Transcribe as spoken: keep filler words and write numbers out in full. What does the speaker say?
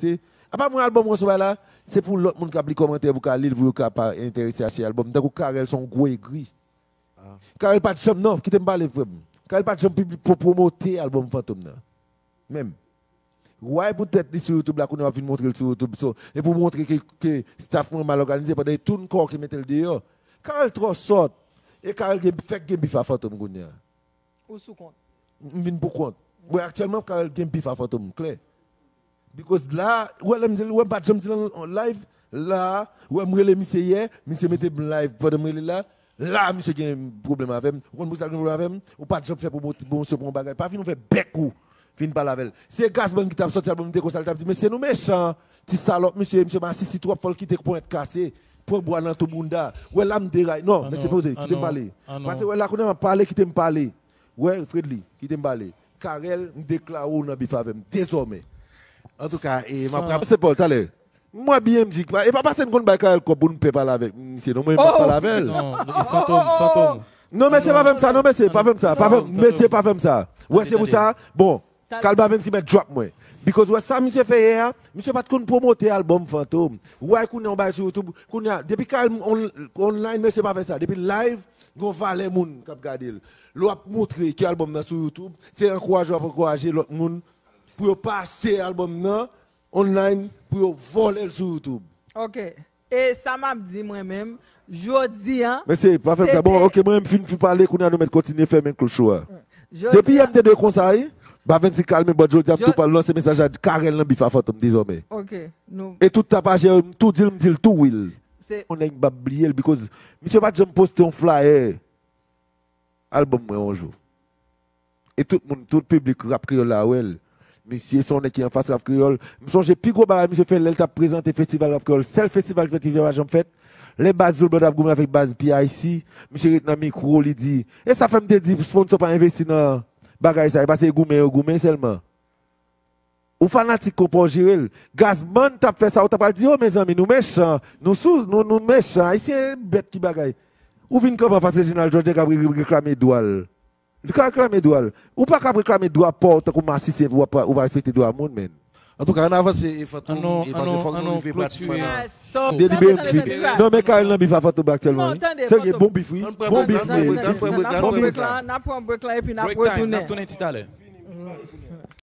Te, apa mwen albòm mwen sou bay la, se pou lòt moun k ap li kòmantè pou ka li l, pou yo ka pa enterese achte albòm. Tankou Carel se yon gwo egri. Carel pa t janm, non, kite m pale frè m. Carel pa t janm pibli-, pwo-, pwomote albòm Fantom nan. Menm. Why poutèt li sou YouTube la, kounye a w ap vin montre l sou YouTube, so, e pou montre ke, ke staff mwen mal òganize, pandan e tou n kò ki mete l deyò. Carel twò sòt. E Carel gen, fèk gen bif a Fantom kounye a. Ou sou kont. M vin pou kont. Bon, aktyèlman, Carel gen bif a Fantom, klè. Because la, ou wè lè m di l, ou wè m pa t janm di l an live, la, ou wè m rele misye yè, misye mete m live pandan m rele la, la, misye gen pwoblèm avè m. Ou konn pou sa l gen pwoblèm avè m? Ou pa t janm fè pwomosyon pou yon bagay. Pa vin ouvè bèk ou, vin pale avè l. Se Gazman ki t ap sòti albòm, m te konsa, l t ap di, mesye, nou mechan, ti salòp, misye, misye masisi twòp, fò l kite ponyèt kase, pran bwa nan tou bounda. Wè la m deray. Non, mesye, poze, kite m pale. Pase wè la, kounye a m ap pale, kite m pale. Wè, Fredly, kite m pale. Carel, m deklare w nan bif avè m, dezòmè. Antouka, e m ap rap. Se Paul, talè. M wè B M G, e pa pase n konn bay Carel kòb pou n pè pale avèk misye, non, mwen, m p ap pale avè l. Non, e Fantom, Fantom. Non, mesye, pa fè m sa, non, mesye, pa fè m sa, pa fè m, mesye, pa fè m sa. Wè, se pou sa, bon, Carel Bavens ki mèt drop mwen. Because wè sa misye fè yè a, misye pa t konn pwomote albòm Fantom. Wè, kounye a w bay sou YouTube, kounye a, depi Carel on-, online, mesye pa fè sa. Depi live, gon valè moun k ap gade l. Lè w ap montre ke albòm nan sou YouTube, se ankouraje w ap ankouraje lòt moun pou yo pa achte albòm nan online, pou yo vòlè l sou YouTube. Ok. E sa m ap di mwen menm, jodi a. Mesye, pa fè m sa. Bon, ok, mwen m fin, fin pale, kounye a nou mèt kontinye fèmen klou cho a. Depi yè m te dwe konsa, wi. Bavens kalme, but jodi a m tou pral lanse mesaj la, Carel nan bif a Fantom dezòmè. Ok. E tout tapajè, m tou di l, m di l tou, wi. Yon nèg m p ap bliye l, because misye pa t janm poste yon flyer albòm mwen yon jou. E tout moun, tout piblik rap kreyòl la wè l. Misye se yon nèg ki anfas rap kreyòl. M sonje pi gwo bagay misye fè lè l t ap prezante festival rap kreyòl. Sèl festival ki fèt ki pa janm fèt. Lè baz Zulu Band ap goumen avèk baz P I C, misye ret nan mikwo, li di, e sa fè m te di sponsò pa envesti nan bagay sa, e pase goumen yo goumen sèlman. Ou fanatik konpa w jere l. Gazman t ap fè sa, ou ta pral di, o mezanmi, nou mechan, nou sou, nou, nou mechan, Ayisyen bèt ki bagay. Ou vin kanpe anfas Reginald Georges k ap re-, re-, reklame dwa l. Li ka reklame dwa l. Ou pa ka ap reklame dwa pa w tankou masisi epi w ap, ou pa respekte dwa moun, menn. Antouka, ann avanse, e Fantom, e paske fòk nou rive pratikman nan. Delibere m fini. Non, men Carel nan bif a Fantom aktyèlman, wi. Serye, bon bif, wi. Bon bif, wi. N ap pran break la, n ap pran break la, epi n ap retounen. N ap tounen ti talè.